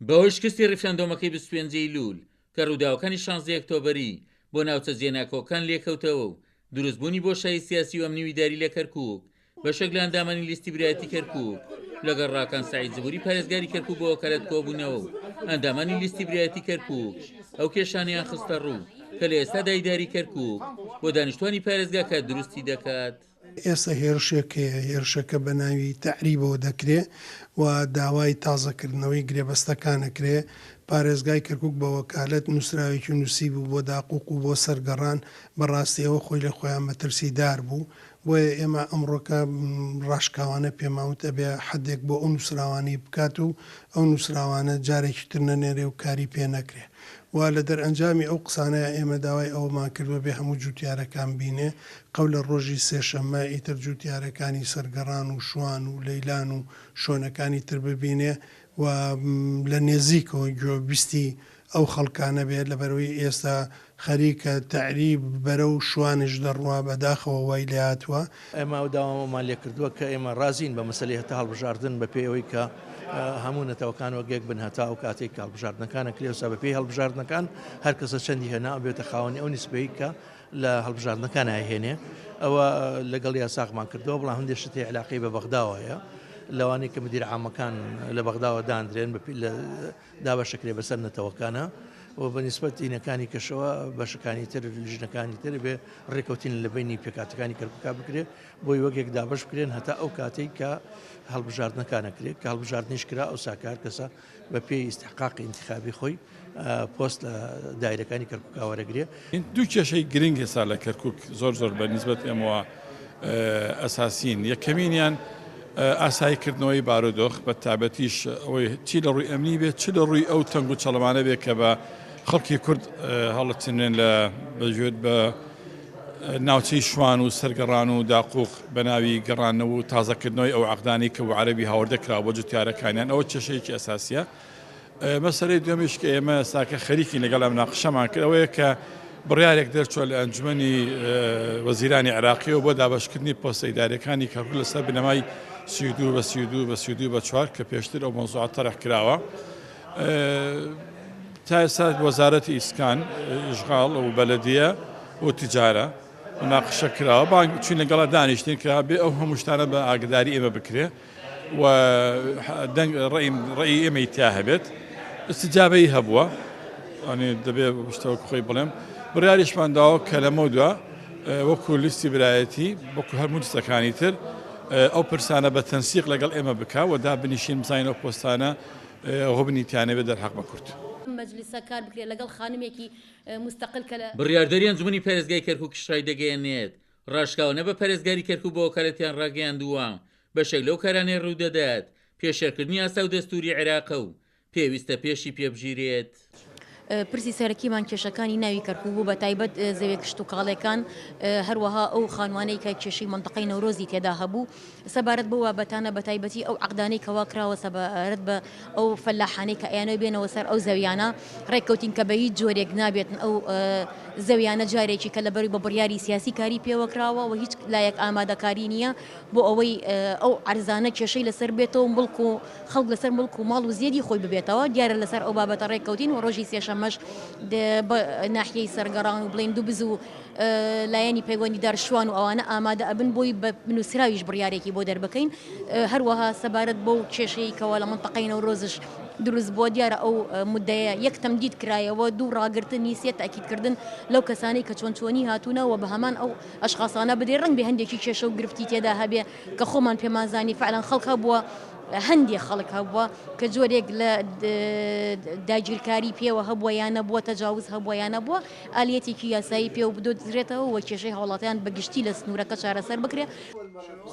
بەهۆی شکستی ڕیفراندۆمەکەی 25 ئەیلول کە ڕووداوەکانی شانزدەی ئۆکتۆبەری بۆ ناوچە جێناکۆکەکان لێکەوتەوە و دروستبوونی بۆشایی سیاسی و ئەمنی و ئیداری لە کەرکوک، بەشێک لە ئەندامانی لیستی برایەتی کەرکوک لەگەڵ ڕاکان سەعید جبوری پارێزگاری کەرکوک بۆ وەکالەت کۆبوونەوە و ئەندامانی لیستی برایەتی کەرکوک ئەو کێشانەیان خستەڕوو کە لە ئێستادا ئیداری کەرکوک بۆ دانیشتوانی پارێزگاکە دروستی دەکات. ئێستا هێرشێک هەیە، هێرشەکە بە ناوی تەعریبەوە دەکرێ و داوای تازەکردنەوەی گرێبەستەکان ئەکرێ. پارێزگای کەرکوک بە وەکالەت نووسراوێکی نووسیبوو بۆ داقوق و بۆ سەرگەڕان، بەڕاستی ئەوە خۆی لە خۆیان مەترسیدار بوو. بۆیە ئێمە ئەمڕۆکە ڕاشکاوانە پێمان وت ئەبێ حەدێک بۆ ئەو نووسراوانەی بکات و ئەو نووسراوانە جارێکی تر نەنێرێ و کاری پێ نەکرێ و لە دەرئەنجامی ئەو قسانەیا ئێمە داوای ئەوەمان کردووە بێ هەموو جووتیارەکان بینێ قەولە ڕۆژی سێشەممە ئیتر جووتیارەکانی سەرگەڕان و شوان و لەیلان و شۆنەکانی تر ببینێ و لە نێزیکەوە گوێبیستی ئەو خەڵکانە بێت لەبەرئەوەی ئێستا خەریکە تەعریب بەرەو شوانیش دەڕوا بەداخەوە وای لێهاتووە. ئێمە ئەو داوامەمان لێکردووە کە ئێمە ڕازین بە مەسەلەی هەتا هەڵبژاردن بە پێی ئەوەی کە هەموو نەتەوەکان وەک یەک بن هەتا ئەو کاتەی کە هەڵبژاردنەکان ئەکرێ ئەوسا بە پێی هەڵبژاردنەکان هەر کەسە چەندی هێنا ئەبێتە خاوەنی ئەو نیسبەی کە لە هەڵبژاردنەکان ئایهێنێ ئەوە لەگەڵ یاساغمان کردەوە بەڵام هەندێک شت هەیە علاقەی بە بەغداوە هەیە لەوانەیە کە مدیر عامەکان لە بەغداوە داندرێن بە لە دابەشەکرێ بەسەر نەتەوەکانە و بە نیسبەت دینەکانی کەشەوە بەشەکانی تر لیژنەکانی تر بێ ڕێکەوتین لە بینی پێکاتەکانی کەرکوکا بکرێ بۆی وەک یەک دابەش بکرێن هەتا ئەو کاتەی کە هەڵبژاردنەکان ئەکرێت کە هەڵبژاردنیش کرا ئەو ساکار کەسە بە پێی ئیستحقاقی ئینتخابی خۆی پۆست لە دایرەکانی کەرکوکا وەرەگرێ. دوو کێشەی گرنگ ئێستا لە کەرکوک زۆر زۆر بە نیسبەت ئێمەوە ئەساسین، یەکەمینیان ئاسایی کردنەوەی بارودۆخ بە تابەتیش ئەوەی چی لە ڕووی ئەمنی بێت چ لە ڕووی ئەو تەنگ و چەڵەمانە بێت کە بە خەڵکی کورد هەڵەچنرێن لە بەژێت بە ناوچەی شوان و سەرگەڕان و داقوق بە ناوی گەڕانەوە و تازەکردنەوەی ئەو عەقدانەی کە بۆ عەرەبی هاوردە کراوە بۆ جوتیارەکانیان ئەوە کێشەیەکی ئەساسیە. مەسەلەی دووەمیش کە ئێمە ئێستاکە خەریکین لەگەڵ مناقشەمان کرد ئەوەیە کە بڕیارێک دەرچووە لە ئەنجومەنی وەزیرانی عێراقیەوە بۆ دابەشکردنی پۆستە ئیداریەکانی کەرکوک لەسەر بنەمای 32 بە 32 بە 32 بە چوار کە پێشتر ئەو مەوزوعە تەرح کراوە. تا ئێستا وەزارەتی ئیسکان، ئیشغاڵ و بەلەدیە و تجارە مناقشە کراوە، بانگ چوین لەگەڵا دانیشتین کە بێ ئەو هەموو شتانە بە ئاگداری ئێمە بکرێ و دەنگ ڕەئی ئێمەی تیا هەبێت. ئیستیجابەی هەبووە، یانی دەبێ شتە وەک خۆی بڵێم، بڕیاریشمان داوە کە لەمەودوا وەکو لیستی برایەتی وەکو هەموو لیستەکانی تر ئەو پرسانە بە تەنسیق لەگەڵ ئێمە بکا و دابنیشین بزانین ئەو پۆستانە غوبنی تیانەبێت دەرحەق بە کورد. مەجلیسە کار بکرێت لەگەڵ خانمێکی موستەقل کە لە. بڕیاردەری ئەنجومەنی پارێزگای کەرکوکیش ڕایدەگەیەنێت، ڕاشکاوانە بە پارێزگاری کەرکوک بە وەکالەتیان ڕاگەیاندووە، بەشێک لەو کارانەی ڕوودەدات پێشێلکردنی یاسا و دەستووری عێراقە و پێویستە پێشی پێبگیرێت. پرسی سەرەکیمان کێشەکانی ناوی کەرکوک بوو بەتایبەت زەویە کشتوکاڵیەکان هەروەها ئەو خانوانەی کە کێشەی مەنتەقەی نەورۆزی تێدا هەبوو سەبارەت بەو بابەتانە بەتایبەتی ئەو عەقدانەی کەوا کراوە سەبارەت بە ئەو فەلاحانەی کە ئەیانەوێ بێنەوە سەر ئەو زەویانە ڕێککەوتین کە بە هیچ جۆرێک نابێتن ئەو زەویانە جارێکی کە لەبەروی بە بڕیاری سیاسی کاری پێوە کراوە و هیچ لایەک ئامادەکاری نییە بۆ ئەوەی ئەو عەرزانە کێشەی لەسەر بێتەوە مڵک و خەڵک لەسەر مڵک و ماڵ و زێدی خۆی ببێتەوە دیارە لەسەر ئەو بابەتە ڕێککەوتین و ڕۆژی سێشەممەش بە ناحیەی سەرگەڕان و بڵێین دوبز و لایەنی پەیوەندیدار شوان و ئەوانە ئامادە ئەبن بۆی بە نووسراویش بڕیارێکی بۆ دەربکەین هەروەها سەبارەت بەو کێشەی کەوا لە مەنتەقەی نەورۆزش دروست بووە دیارە ئەو مدەیە یەک تەمدید کرایەوە دوو ڕاگرتنی سێ تاکیدکردن لەو کەسانەی کە چۆن چۆنی هاتوونە و بە هەمان ئەو ئەشخاسانە بدرێ ڕەنگ بێ هەندێکی کێشە و گرفتی تێدا هەبێ کە خۆمان پێمان زانی فعلەن خەڵک هەبووە هەندێ خەڵک هەبووە کە جۆرێک لە داگیرکاری پێوە هەبووە یان نەبووە تەجاوز هەبووە یان نەبووە ئالیەتێکی یاسایی پێوە بدۆزرێتەوە و کێشەی هاوڵاتیان بە گشتی لە سنوورەکە چارەسەر بکرێ.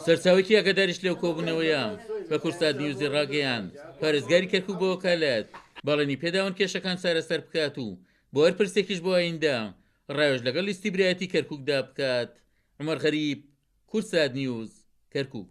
سەرچاوەیەکی ئاگاداریش لەو کۆبوونەوەیە بە کوردسات نیوزی ڕاگەیاند، پارێزگاری کەرکوک بە وەکالەت بەڵێنی پێداون کێشەکان چارەسەر بکات و بۆ هەر پرسێکیش بۆ ئایندە ڕاوێژ لەگەڵ لیستی برایەتی کەرکوکدا بکات. عومەر غەریب، کوردسات نیوز، کەرکوک.